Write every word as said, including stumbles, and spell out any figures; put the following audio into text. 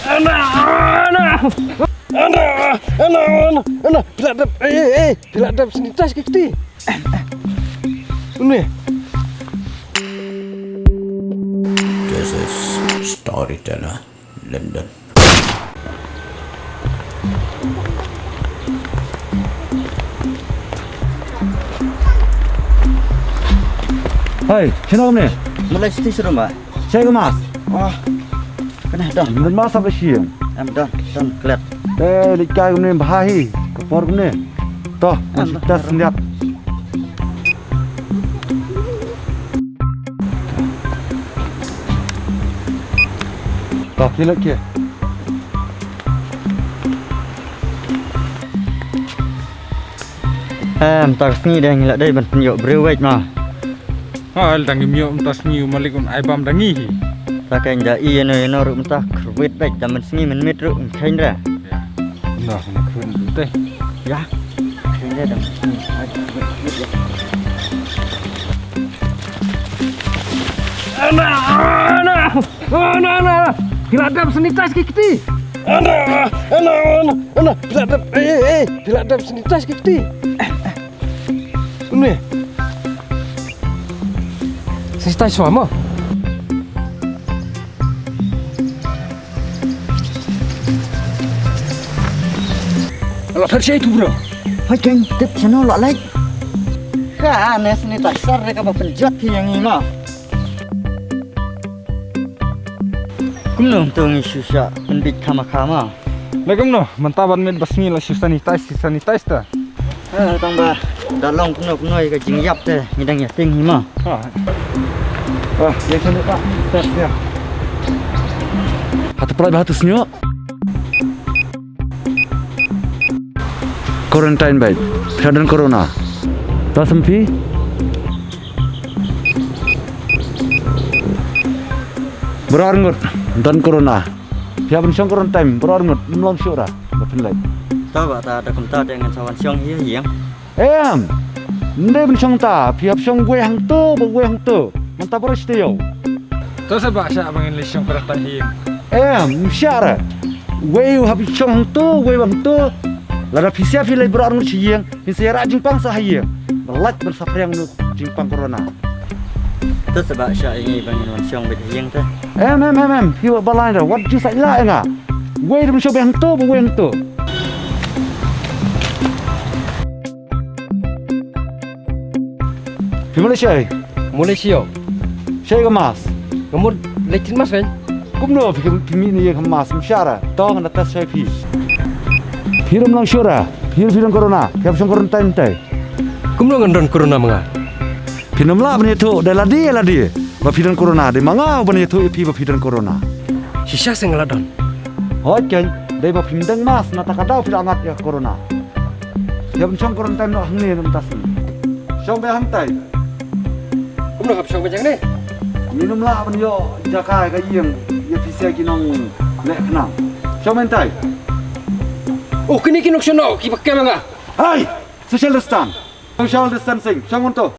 Ana, ana, ana, ana, ana, ana, phi la dep, eh, eh, eh, phi la dep sanitize ki kti. Une. This is Storyteller London. Hai, shano kumne? Mut leit shatei sha rumah. Shai ka mask. Ah. Kane don. Don mask haba sha ïing? Em don, don klet. Eh, leit kai kumne bha hi. Ka por kumne. To, ngan shu test syndiat. To, khie leit khie. Em, mynta ka sngi dang ngi la dei ban pynïoh briew beit ma. Ha, el dang ngim ïoh mynta sngi u malik un ai bam dang ngi hi. Ta ka da ïa no ïa no ruh mynta kyrwit beit, da mynsngi mynmiet ruh ngin kheiñ re. Ya. Ynda kyrwit te. Ya. Kheiñ re da mynsngi. Ai, kyrwit, kyrwit, ya. Ana, ana, ana, ana. Phi la dep sanitize ki kti. Ana, ana, ana, ana. Phi la dep, eh, eh, eh. Phi la dep sanitize ki kti. Une. Sanitize shuwa mo. Lah phet shai tu, bro. Hoi keng, tip shano lah leit. Ka ne sanitizer re kaba pynjot hi ïa ngi ma. Kumno to ngi shu shah pynbit kham kham ma. Lei kumno, mynta ban miet ba sngi la shu sanitize, shu sanitize ta. Eh, tang ba da long kumno kumno ïa ka jingïap te ngi dang ïa ting hi ma. Ah. Ah, ïa ka ne ka test ïa. Hatu prai ba hatu snyo. Quarantine beit. Phi don corona. Ta sem phi. Baroh arngut don corona. Phi hap ban shong quarantine baroh arngut, ym long shuh ra ba phin leit. Ta ba ta da kumta te ngan sa wan shong hi ïing. Em. Ym dei ban shong ta, phi hap shong wei hangto ba wei hangto. Mynta baroh shi taïew. To sa ba shah ba ngin leit shong quarantine hi ïing. Em, ym shah ra. Wei u hap shong hangto, wei hangto. Lada phi sa phi leit baroh arngut shi ïing. Phin sa ïarap jingpang sa ha ïing. Ba lait ban saphriang nu jingpang corona. Te sa ba sha ïa ngi ba ngin wan shong beit ha ïing te. Em, em, em, em. Phi wat ba lai da. Wat ju sa ïa la ïa nga. Wei dum shong beit hangto, ba wei hangto. Phi Malaysia. Malaysia. Shai ka mask. Ka mut leit tin mask kan? Kumno phi, phi mih ne ïa ka mask, ym shah ra. To ngan da test shai phi. Phi rum lang shura. Phi, phi don corona. Phi hap shong quarantine tai. Kumno ngan don corona ma nga? Phin ym lah ban ïathuh da lade lade ba phi don corona, dei ma nga ban ïathuh ïa phi ba phi don corona. Shisha seng la don. Hooid keiñ, dei ba phin deng mask na ta ka daw phi la ngat ïa corona. Ïa ban shong quarantine noh hangne na mynta sngi. Shong beit hangtai. Kumno hap shong beit hangne? Ngin ym lah ban ïoh jaka ka ïing ïa phi sa ki nongleh khnang. Shong beit hangtai. Oh, kine ki nongshong noh kiba kem ïa nga. Hai! Social distance. Social distancing. Shong hangto.